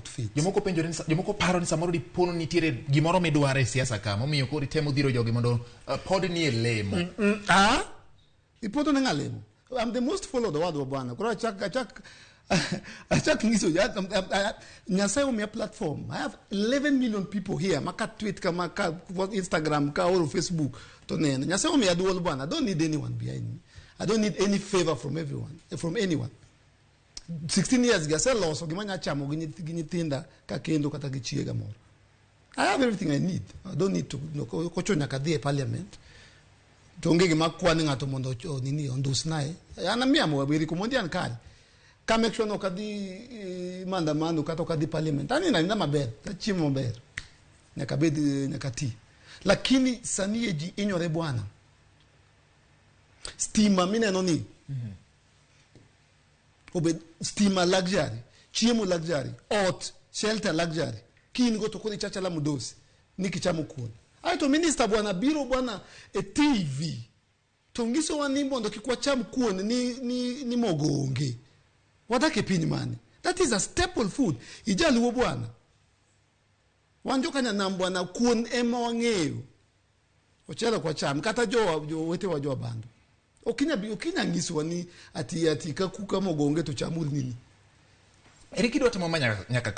outfit. Jomoko penjore ni jomoko paro ni samoro dipono nitiere gimoro midwaro e siasa ka momiyo koro itemo dhiro jogi mondo pod nie lemo. Ah? Ipoto ne ng'alemo. I'm the most followed owadwa bwana. Koro achak nyiso Nyasaye omiya platform. I have 11 million people here. Maka tweet kama ka Instagram ka oro Facebook to neno. Nyasaye omiya duol bwana. I don't need anyone behind me. I don't need any favor from everyone, from anyone. 16 years gi aseloso gima anya chamo gi nyithinda ka kendo kata gi chiega moro. I have everything I need. I don't need to no, kocho nyaka dhi e parliament. To onge gima kwan ng'ato mondo nini ondusnae. An amiamo Eric Omondi an kare. Ka make sure ni ok adhi maandamano kata ok adhi parliament. Anindo aninda maber, achiemo maber. Nyaka bed nyaka ti. Lakini sani e ji hinyore bwana. Stima mineno ni obed stima luxury, chiemo luxury, ot shelter luxury. Kin go to koro ichachala mudosi ni kichamo kuon. Aeto minister bwana biro bwana e TV to nyisowa ni mondo kik wacham kuon ni mogo onge. Wadak e piny mane? That is a staple food. Ijaluo bwana. Wan joka nyanam bwana kuon ema wang'eyo. Ochele ok wacham kata jowetewa jo bando. Okinya nyisowa ni ati ka mogo onge to chamuru nini. Eric idwa timo ma nyaka kar